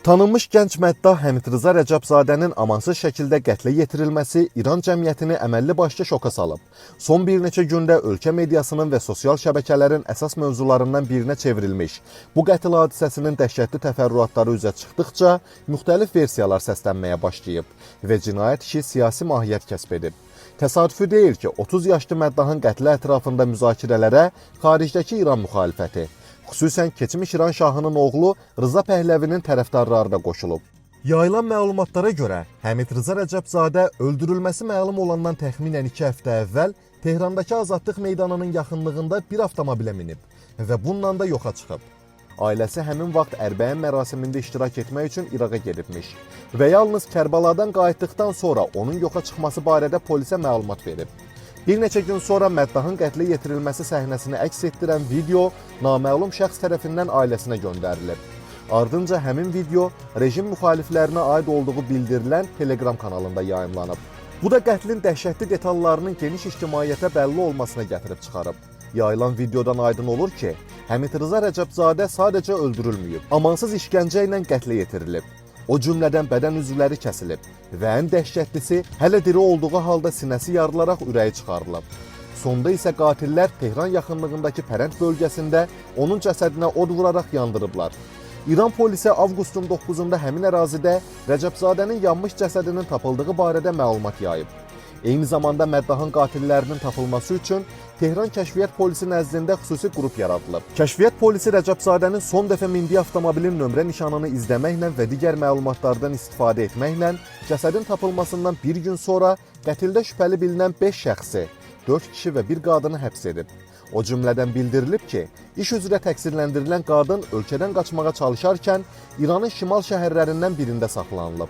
Tanınmış gənc məddah Həmid Rıza Rəcəbzadənin amansız şəkildə qətlə yetirilməsi İran cəmiyyətini əməlli başlı şoka salıb. Son bir neçə gündə ölkə mediasının və sosial şəbəkələrin əsas mövzularından birinə çevrilmiş bu qətl hadisəsinin dəhşətli təfərrüatları üzə çıxdıqca müxtəlif versiyalar səslənməyə başlayıb və cinayət işi siyasi mahiyyət kəsb edib. Təsadüfi deyil ki, 30 yaşlı məddahın qətli ətrafında müzakirələrə xaricdəki İran müxalifəti, xüsusən keçmiş İran şahının oğlu Rıza Pəhləvinin tərəfdarları da qoşulub. Yayılan məlumatlara görə Həmid Rıza Rəcəbzadə öldürülməsi məlum olandan təxminən 2 həftə əvvəl Tehrandakı Azadlıq meydanının yaxınlığında bir avtomobilə minib və bununla da yoxa çıxıb. Ailəsi həmin vaxt Ərbəin mərasimində iştirak etmək üçün İraqa gedibmiş və yalnız Kərbəladan qayıtdıqdan sonra onun yoxa çıxması barədə polisə məlumat verib. Bir neçə gün sonra məddahın qətlə yetirilməsi səhnəsini əks etdirən video naməlum şəxs tərəfindən ailəsinə göndərilib. Ardınca həmin video rejim müxaliflərinə aid olduğu bildirilən Telegram kanalında yayımlanıb. Bu da qətlin dəhşətli detallarının geniş ictimaiyyətə bəlli olmasına gətirib çıxarıb. Yayılan videodan aydın olur ki, Həmid Rıza Rəcəbzadə sadəcə öldürülməyib, amansız işgəncə ilə qətlə yetirilib. O cümlədən bədən üzvləri kəsilib və ən dəhşətlisi hələ diri olduğu halda sinəsi yarılaraq ürəyi çıxarılıb. Sonda isə qatillər Tehran yaxınlığındakı Pərənd bölgəsində onun cəsədinə od vuraraq yandırıblar. İran polisi avqustun 9-da həmin ərazidə Rəcəbzadənin yanmış cəsədinin tapıldığı barədə məlumat yayıb. Eyni zamanda məddahın qatillərinin tapılması üçün Tehran Kəşfiyyat Polisi nəzdində xüsusi qrup yaradılıb. Kəşfiyyat polisi Rəcəbzadənin son dəfə mindiyi avtomobilin nömrə nişanını izləməklə və digər məlumatlardan istifadə etməklə cəsədin tapılmasından bir gün sonra qətildə şübhəli bilinən 5 şəxsi, 4 kişi və bir qadını həbs edib. O cümlədən bildirilib ki, iş üzrə təqsirləndirilən qadın ölkədən qaçmağa çalışarkən İranın şimal şəhərlərindən birində saxlanılıb.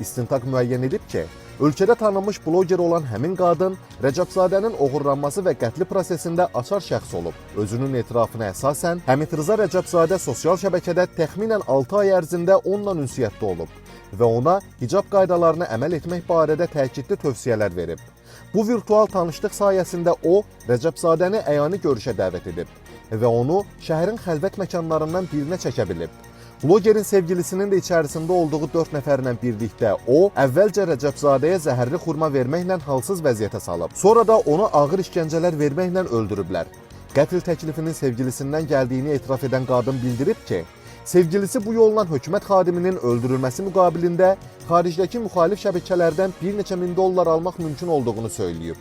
İstintaq müəyyən edib ki, ölkədə tanınmış bloger olan həmin qadın Rəcəbzadənin oğurlanması və qətli prosesində açar şəxs olub. Özünün etirafına əsasən Həmid Rıza Rəcəbzadə sosial şəbəkədə təxminən 6 ay ərzində onunla ünsiyyətdə olub və ona hicab qaydalarına əməl etmək barədə təkidli tövsiyələr verib. Bu virtual tanışlıq sayəsində o Rəcəbzadəni əyani görüşə dəvət edib və onu şəhərin xəlvət məkanlarından birinə çəkə bilib. Blogerin sevgilisinin də içərisində olduğu 4 nəfərlə birlikdə o, əvvəlcə Rəcəbzadəyə zəhərli xurma verməklə halsız vəziyyətə salıb. Sonra da onu ağır işgəncələr verməklə öldürüblər. Qətl təklifinin sevgilisindən gəldiyini etiraf edən qadın bildirib ki, sevgilisi bu yolla hökumət xadiminin öldürülməsi müqabilində xaricdəki müxalif şəbəkələrdən bir neçə min dollar almaq mümkün olduğunu söyləyib.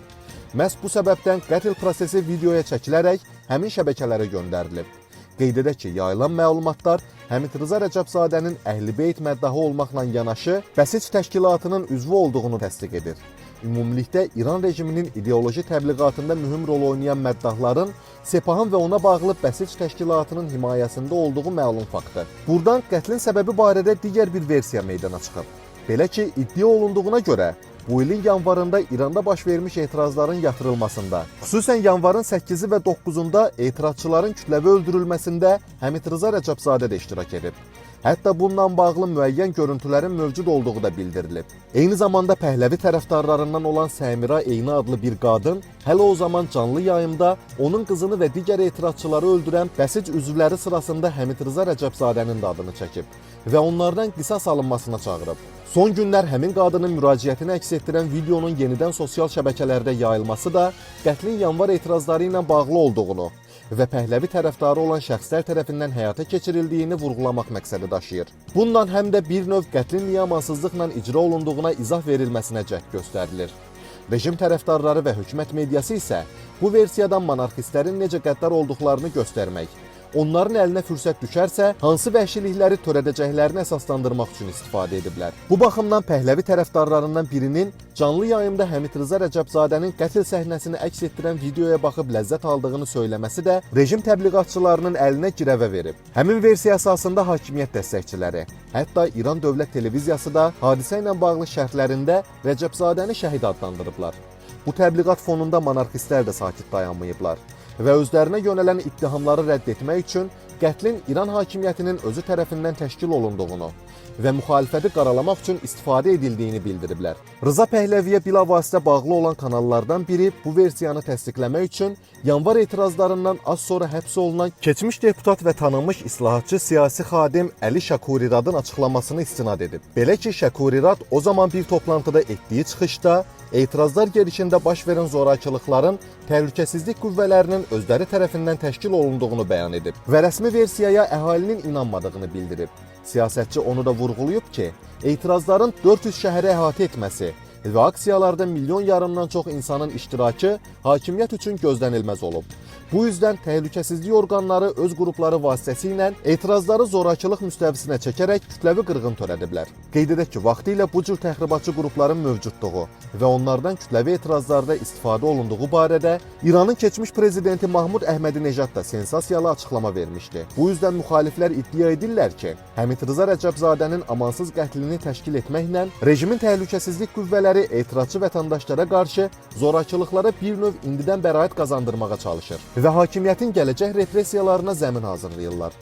Məhz bu səbəbdən qətl prosesi videoya çəkilərək həmin şəbəkələrə göndərilib. Qeyd edək ki, yayılan məlumatlar Həmid Rıza Rəcəbzadənin Əhl-i Beyt məddahı olmaqla yanaşı Bəsic təşkilatının üzvü olduğunu təsdiq edir. Ümumilikdə İran rejiminin ideoloji təbliğatında mühüm rol oynayan məddahların Sepahın və ona bağlı Bəsic təşkilatının himayəsində olduğu məlum faktdır. Buradan qətlin səbəbi barədə digər bir versiya meydana çıxıb. Belə ki, iddia olunduğuna görə bu ilin yanvarında İranda baş vermiş etirazların yatırılmasında, xüsusən yanvarın 8-i və 9-unda etirazçıların kütləvi öldürülməsində Həmid Rıza Rəcəbzadə də iştirak edib. Hətta bununla bağlı müəyyən görüntülərin mövcud olduğu da bildirilib. Eyni zamanda Pəhləvi tərəfdarlarından olan Səmira Eyni adlı bir qadın hələ o zaman canlı yayımda onun qızını və digər etirazçıları öldürən Bəsic üzvləri sırasında Həmid Rıza Rəcəbzadənin də adını çəkib və onlardan qisas alınmasına çağırıb. Son günlər həmin qadının müraciətini əks etdirən videonun yenidən sosial şəbəkələrdə yayılması da qətlin yanvar etirazları ilə bağlı olduğunu və Pəhləvi tərəfdarı olan şəxslər tərəfindən həyata keçirildiyini vurğulamaq məqsədi daşıyır. Bununla həm də bir növ qətlin niyə amansızlıqla icra olunduğuna izah verilməsinə cəhd göstərilir. Rejim tərəfdarları və hökumət mediası isə bu versiyadan monarxistlərin necə qəddar olduqlarını göstərmək, onların əlinə fürsət düşərsə, hansı vəhşilikləri törədəcəklərini əsaslandırmaq üçün istifadə ediblər. Bu baxımdan Pəhləvi tərəfdarlarından birinin canlı yayımda Həmid Rıza Rəcəbzadənin qətl səhnəsini əks etdirən videoya baxıb ləzzət aldığını söyləməsi də rejim təbliğatçılarının əlinə girəvə verib. Həmin versiya əsasında hakimiyyət dəstəkçiləri, hətta İran Dövlət Televiziyası da hadisə ilə bağlı şərhlərində Rəcəbzadəni şəhid adlandırıblar. Bu təbliğat fonunda monarxistlər də sakit dayanmayıblar və özlərinə yönələn ittihamları rədd etmək üçün qətlin İran hakimiyyətinin özü tərəfindən təşkil olunduğunu və müxalifəti qaralamaq üçün istifadə edildiyini bildiriblər. Rıza Pəhləviyə bilavasitə bağlı olan kanallardan biri bu versiyanı təsdiqləmək üçün yanvar etirazlarından az sonra həbs olunan keçmiş deputat və tanınmış islahatçı siyasi xadim Əli Şəkuriradın açıqlamasını istinad edib. Belə ki, Şəkurirad o zaman bir toplantıda etdiyi çıxışda etirazlar gedişində baş verən zorakılıqların təhlükəsizlik qüvvələrinin özləri tərəfindən təşkil olunduğunu bəyan edib və rəsmi versiyaya əhalinin inanmadığını bildirib. Siyasətçi onu da vurğulayıb ki, etirazların 400 şəhəri əhatə etməsi və aksiyalarda 1,5 milyondan çox insanın iştirakı hakimiyyət üçün gözlənilməz olub. Bu üzdən təhlükəsizlik orqanları öz qrupları vasitəsilə etirazları zorakılıq müstəvisinə çəkərək kütləvi qırğın törədiblər. Qeyd edək ki, vaxtilə bu cür təxribatçı qrupların mövcudluğu və onlardan kütləvi etirazlarda istifadə olunduğu barədə İranın keçmiş prezidenti Mahmud Əhmədinejad da sensasiyalı açıqlama vermişdi. Bu üzdən müxaliflər iddia edirlər ki, Həmid Rıza Rəcəbzadənin amansız qətlini təşkil etməklə rejimin təhlükəsizlik qüvvələri etirazçı vətəndaşlara qarşı zorakılıqlara bir növ indidən bəraət qazandırmağa çalışır və hakimiyyətin gələcək repressiyalarına zəmin hazırlayırlar.